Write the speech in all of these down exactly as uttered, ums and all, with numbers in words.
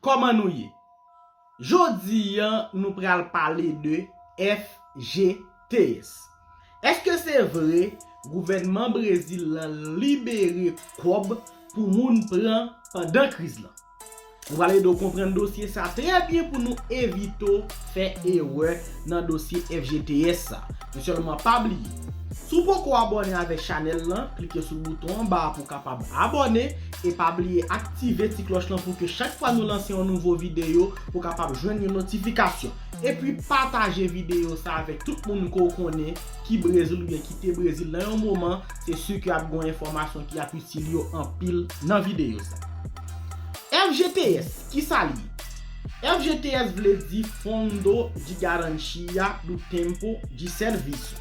Kòman nou ye? Jodi a, nou pral pale de F G T S. Èske se vre gouvènman Brezil lan libere kòb pou moun pran pandan kriz lan? Nou pral ede w konprann dosye sa trè byen pou nou evite w fè erè nan dosye F G T S sa. Men sèlman pa bliye, si w poko abòne avèk chanèl lan, klike sou bouton anba a pou w kapab abòne e pa bliye aktive ti klòch lan pou ke chak fwa nou lanse yon nouvo videyo, ou kapab jwenn yon notifikasyon. Epi pataje videyo sa avèk tout moun ke w konnen ki Brezil oubyen ki te Brezil nan yon moman, se si ke ap gen yon enfòmasyon ki ap itil yo anpil nan videyo sa. F G T S, kisa l ye? F G T S vle di Fundo de Garantia do Tempo de Serviço.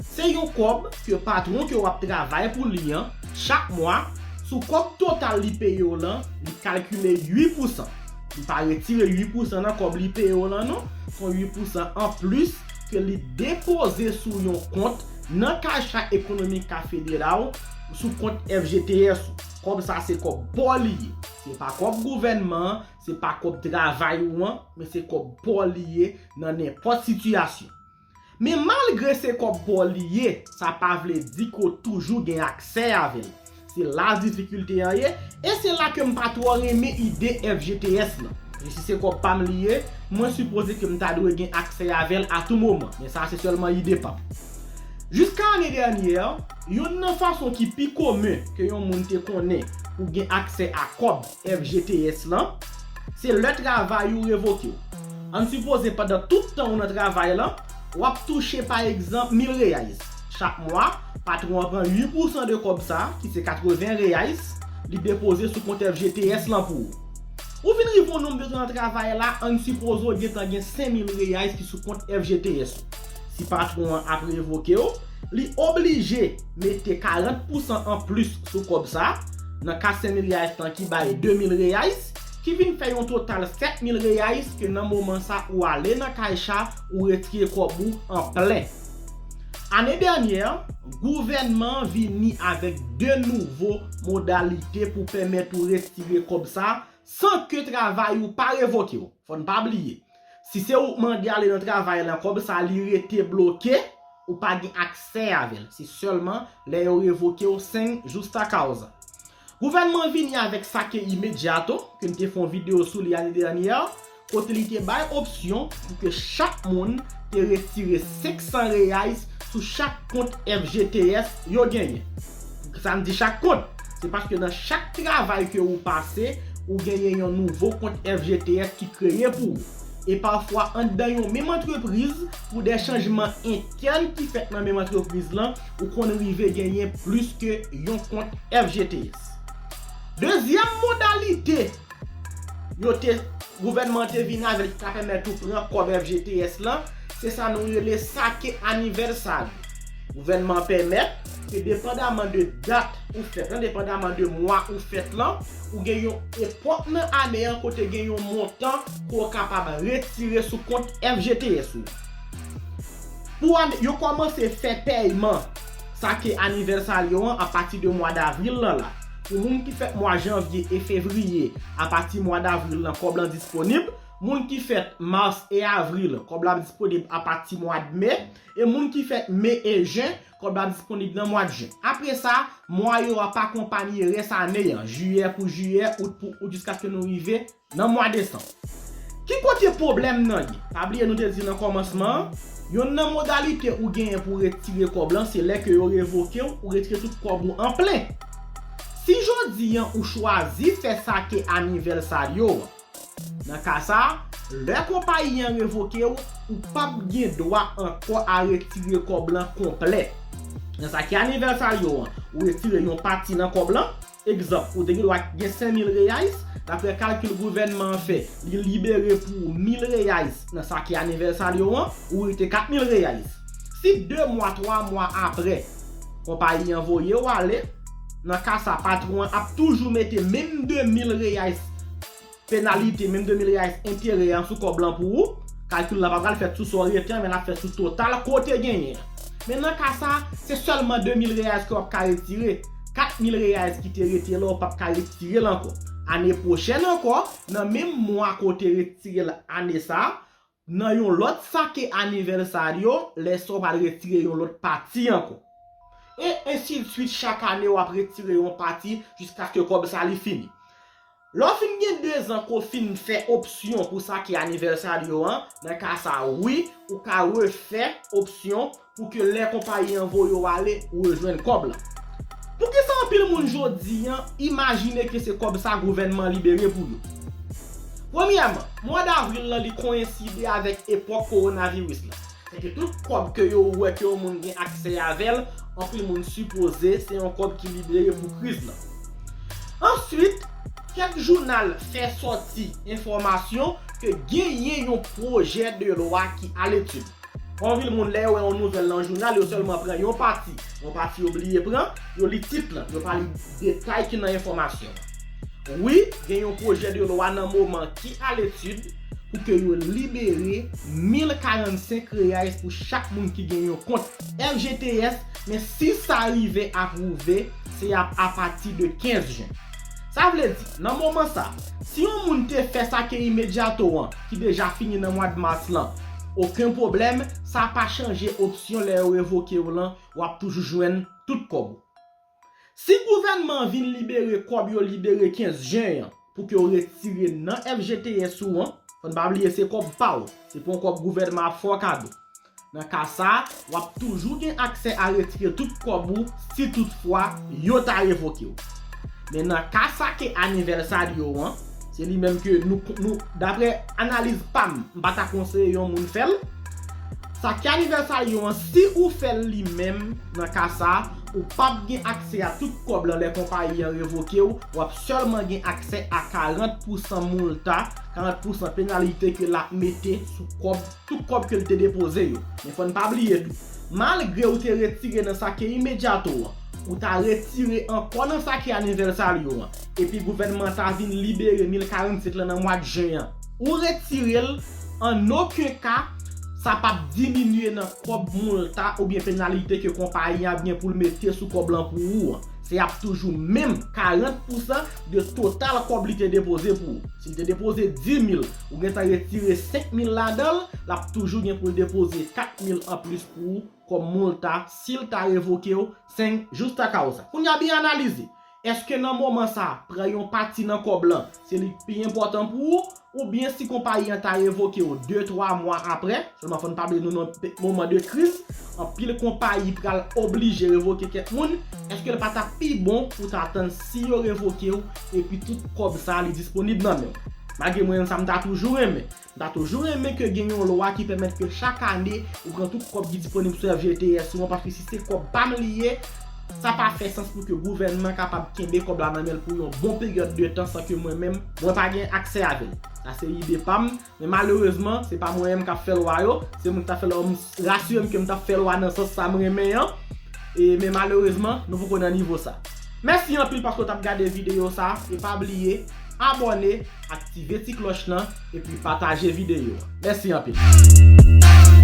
Se yon kòb ke patwon ke w ap travay pou li an, chak mwa, sou kòb total li peye w lan, li kalkile uit pousan. Li pa retire uit pousan nan kòb li peye w lan non, se yon uit pousan anplis ke li depoze sou yon kont nan Caixa Econômica Federal, sou kont F G T S ou. Kòb sa se kòb pa w li ye. Se pa kòb gouvènman an, se pa kòb travay ou an, men se kòb pa w li ye nan nenpòt sitiyasyon. Men malgre se kòb pa w li ye, sa pa vle di ke w toujou gen aksè avè l. Se la difikilte an ye, e se la ke m pa twò renmen ide F G T S lan. E si se kòb pa m li ye, mwen sipoze ke m ta dwe gen aksè avè l a tou moman. Men sa se sèlman ide pa m. Jiska ane dènyè, youn nan fason ki pi komen ke yon moun te konnen pou gen aksè a kòb F G T S lan, se lè travay ou revoke w. Ann sipoze pandan tout tan ou nan travay lan, w ap touche pa egzanp mil reais. Chak mwa, patwon an pran uit pousan de kòb sa, ki se katreven reais, li depoze sou kont F G T S lan pou ou. Ou vin rive yon nonb de tan nan travay la, ann sipoze w gentan gen senk mil reais ki sou kont F G T S ou. Si patwon an ap revoke w, li oblije mete karant pousan anplis sou kòb sa, nan ka senk mil reais lan ki bay de mil reais, ki vin fè yon total sèt mil reais ke nan moman sa ou ale nan Caixa, ou retire kòb ou an plen. Ane dènyè, gouvènman an vini avèk de nouvo modalite pou pèmèt ou retire kòb sa san ke travay ou pa revoke w. Fò n pa bliye, si se ou k mande ale nan travay lan, kòb sa li rete bloke, ou pa gen aksè avè l. Se sèlman lè yo revoke w sem justa causa. Gouvènman vini avèk saque imediato, ke n te fè yon videyo sou li ane dènyè, kote li te bay opsyon pou ke chak moun te retire senk san reais sou chak kont F G T S yo genyen. Poukisa m di chak kont? Se paske nan chak travay ke ou pase, ou genyen yon nouvo kont F G T S ki kreye pou ou. E pafwa, anndan yon menm antrepriz, pou de chanjman entèn ki fèt nan menm antrepriz lan, ou konn rive genyen plis ke yon kont F G T S. Dezyèm modalite yo te, gouvènman an te vin avè l ki ka pèmèt ou pran kòb F G T S lan, se sa nou rele saque aniversário. Gouvènman an pèmèt ke, depandaman de dat ou fèt lan, depandaman de mwa ou fèt lan, ou gen yon epòk nan ane an kote gen yon montan ke w kapab retire sou kont F G T S ou. Pou ane, yo kòmanse fè pèyman saque aniversário an apati de mwa davril lan la. Pou moun ki fèt mwa janvye e fevriye, apati mwa davril lan, kòb lan disponib. Moun ki fèt mas e avril, kòb la disponib apati mwa de me. E moun ki fèt me e jen, kòb la disponib nan mwa de jen. Apre sa, mwa yo ap akonpanye rès ane an, jiyè pou jiyè, out pou out, jiskaske nou rive nan mwa desanm. Ki kote pwoblèm nan ye? Pa bliye nou te di nan kòmansman an, yonn nan modalite ou genyen pou retire kòb lan, se lè ke yo revoke w, ou retire tout kòb ou an plen. Si jodi an ou chwazi fè saque aniversário an, nan ka sa, lè konpayi an revoke w, ou p ap gen dwa ankò a retire kòb lan konplè. Nan saque aniversário an, ou retire yon pati nan kòb lan. Egzanp, ou te gen dwa gen senk mil reais, daprè kalkil gouvènman an fè, li libere pou ou mil reais nan saque aniversário an, ou rete kat mil reais. Si de mwa, twa mwa apre, konpayi an voye w ale, nan ka sa, patwon an ap toujou mete menm de mil reais penalite, menm de mil reais enterè an sou kòb lan pou ou. Kalkil la pa pral fèt sou sa w rete an, men l ap fèt sou total ke w te genyen an. Men nan ka sa, se sèlman de mil reais ke w ap ka retire. Kat mil reais ki te rete la, w p ap ka retire l ankò. ane pwochèn ankò, nan menm mwa ke w te retire l ane sa a, nan yon lòt sake anivèsaryo, lè sa w pral retire yon lòt pati ankò. E ensidswit, chak ane w ap retire yon pati jiskaske kòb sa li fini. Lè w fin gen dezan ke w fin fè opsyon pou sake anivèsaryo an, nan ka sa a, wi, ou ka refè opsyon pou ke lè konpayi an voye w ale, ou rejwenn kòb la. Poukisa anpil moun jodi an imajine ke se kòb sa gouvènman an libere pou yo? Premyèman, mwa davril lan li koyenside avèk epòk kowonaviris la. Sèke tout kòb ke yo wè ke yon moun gen aksè avè l, anpil moun sipoze se yon kòb ki libere pou kriz lan. Answit, kèk jounal fè sòti enfòmasyon ke genyen yon pwojè de lwa ki aletid. Anpil moun, lè yo wè yon nouvèl nan jounal, yo sèlman pran yon pati. Yon pati yo bliye pran, yo li tit lan, yo pa li detay ki nan enfòmasyon an. Wi, gen yon pwojè de lwa nan moman ki aletid pou ke yo libere mil karannsenk reais pou chak moun ki gen yon kont F G T S, men si sa rive apwouve, se ap apati de kenz jen. Sa vle di, nan moman sa, si yon moun te fè sake imedyato an, ki deja fini nan mwa mas lan, okenn pwoblèm, sa pa chanje opsyon lè yo revoke w lan, w ap toujou jwenn tout kòb ou. Si gouvènman an vin libere kòb yo libere kenz jen an pou ke w retire nan F G T S ou an, fò n pa bliye se kòb pa w, se pa yon kòb gouvènman ap fè w kado. Nan ka sa a, w ap toujou gen aksè a retire tout kòb ou si toutfwa yo ta revoke w. Men nan ka sake anivèsaryo an, se li menm ke nou, nou, daprè analiz pa m, m pa ta konseye yon moun fè l. Sake anivèsaryo an, si ou fè l li menm, nan ka sa a, ou p ap gen aksè a tout kòb lan lè konpayi an revoke w, w ap sèlman gen aksè a karant pousan moulta, karant pousan penalite ke l ap mete sou kòb, tout kòb ke l te depoze yo. Men fò n pa bliye tou, malgre ou te retire nan sake imedyato an, ou ta retire ankò nan sake anivèsaryo an, epi gouvènman an ta vin libere mil karannsenk lan nan mwa jen an, ou retire l, an okenn ka, sa p ap diminye nan kòb moulta oubyen penalite ke konpayi an ap gen pou l mete sou kòb lan pou ou an. Se ap toujou menm karant pousan de total kòb li te depoze pou ou. Si l te depoze dis mil, ou gentan retire senk mil ladan l, l ap toujou gen pou l depoze kat mil anplis pou ou kòm moulta si l ta revoke w, sen justa causa. Kounye a, byen analize. Èske nan moman sa a, pran yon pati nan kòb lan, se li k pi enpòtan pou ou, oubyen si konpayi an ta revoke w de, twa mwa apre, sèlman fò n pa bliye nou nan pe-, moman de kriz, anpil konpayi pral oblije revoke kèk moun, èske l pa ta pi bon pou w ta tann si yo revoke w, epi tout kòb sa a li disponib nan men w? Malgre mwen menm sa m ta toujou renmen. M ta toujou renmen ke gen yon lwa ki pèmèt ke chak ane, ou pran tout kòb ki disponib sou F G T S ou an, paske si se kòb pa m li ye, sa pa fè sans pou ke gouvènman kapab kenbe kòb la nan men l pou yon bon peryòd de tan san ke mwen menm, mwen pa gen aksè avè l. Sa se ide pa m, men malerezman, se pa mwen menm k ap fè lwa yo, se moun ki ta fè lwa yo, m rasire m ke m t ap fè lwa nan sans sa m renmen an, e, men malerezman, nou poko nan nivo sa. Mèsi anpil paske w t ap gade videyo sa, e pa bliye, abòne, aktive ti klòch lan, epi pataje videyo a. Mèsi anpil.